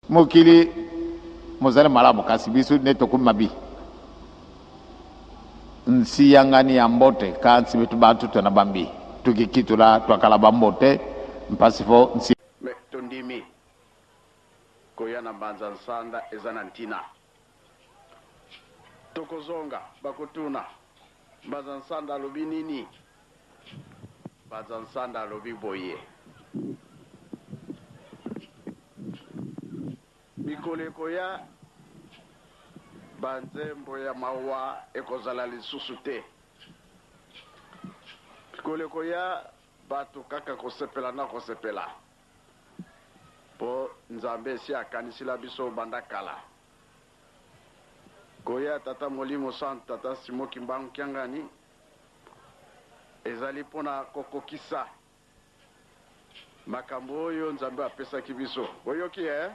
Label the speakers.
Speaker 1: Mokili mozali malamu, kasi biso nde tokomi mabi. Nsi yangani ya mbote ka nsi betu bantu twena bambi tukikitula twakala ba mbote mpasi fo nsi.
Speaker 2: Mais tondimi koya na Mbanza Nsanda eza na ntina. Tokozonga, bakotuna, Mbanza Nsanda alobi nini? Mbanza Nsanda alobi boye. Mikolo ekoya, ba nzembo ya mawa ekozala lisusu te. Mikolo ekoya, bato kaka kosepela na kosepela, mpo Nzambe esi akanisila biso banda kala. Koya ya Tata Molimo Santu, Tata Simon Kimbangu Kiangani, ezali mpo na kokokisa makambo oyo Nzambe apesaki biso. Boyoki, eh?